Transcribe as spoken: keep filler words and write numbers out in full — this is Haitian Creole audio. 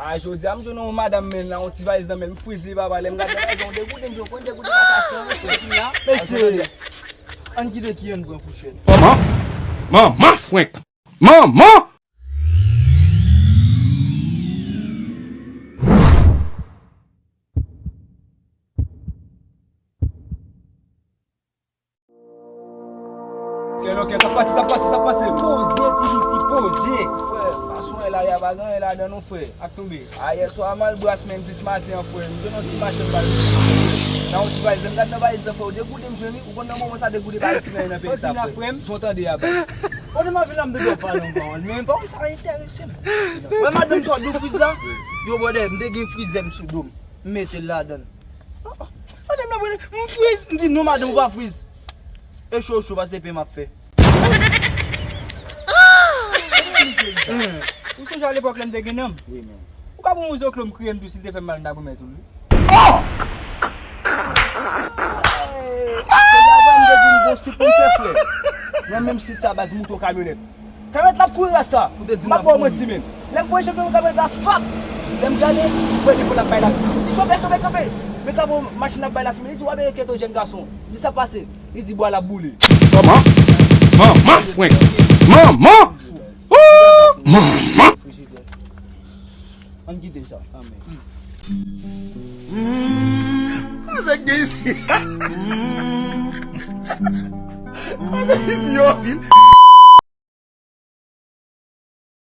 A, jodi a m jwenn yon madanm, men nan yon ti valiz nan men l, m friz li papa, lè m gade valiz la, yon degoute m jwenn, yon degoute pase achte yon resto. Mesye, ann kite Kian pran fouchèt. Manman! Manman frenk! Manman! Kèlòkè, sa pase, sa pase, sa pase. Poze, ti piti, poze. Frè, pa sou lari a, pa gen anyen ladan non, frè. Ak tonbe. A, yè swa, m al bras, men plis maten an, frè. M jwenn yon ti machann valiz. Nan yon ti valiz, m gad nan valiz la, frè. Ou degoute m jwenn li, ou konn nan moman sa degoute pa ti nèg nan peyi sa, frè. Jan w tande a, baz. Kote m ap vin la, m te dwe pale yon pawòl, men pawòl sa enterese m. Wè madanm sa w ap di w friz la? Yo, brother, m te gen frizè m sou do m. M mete l ladan l. Oh, oh. Madanm nan prale, m friz. M di, "Non, madanm, ou pa friz." E cho, cho, paske se pen m ap fè. Ou sonje a lepòk lè m te gen nanm? Wi, men. Ou ka pou m yon zoklo m kriye m di w si l te fè m mal, m ta pwomèt ou l, wi. Oh! Kounye a, m te di m gon swit pou m fè, frè. Nan menm swit sa, baz, moute yon kamyonèt. Kamyonèt la ap kouri rasta. M ap ba w manti, men. Lè m voye chofè yon kamyonèt la, fap! Lè m gade, m wè devan l ap bay lafimen. M di, "Chofè, kanpe, kanpe!" Men kanpe, machin ap bay lafimen. Li di, "W ap byen kèt, jèn gason." M di, "Sa pase?" Li di, "Bwa l ap boule." Manman! Manman frenk! Manman! Ooh! Manman! Ann kite sa. Anmè. Nèg gen isi. Nèg isi yo vin.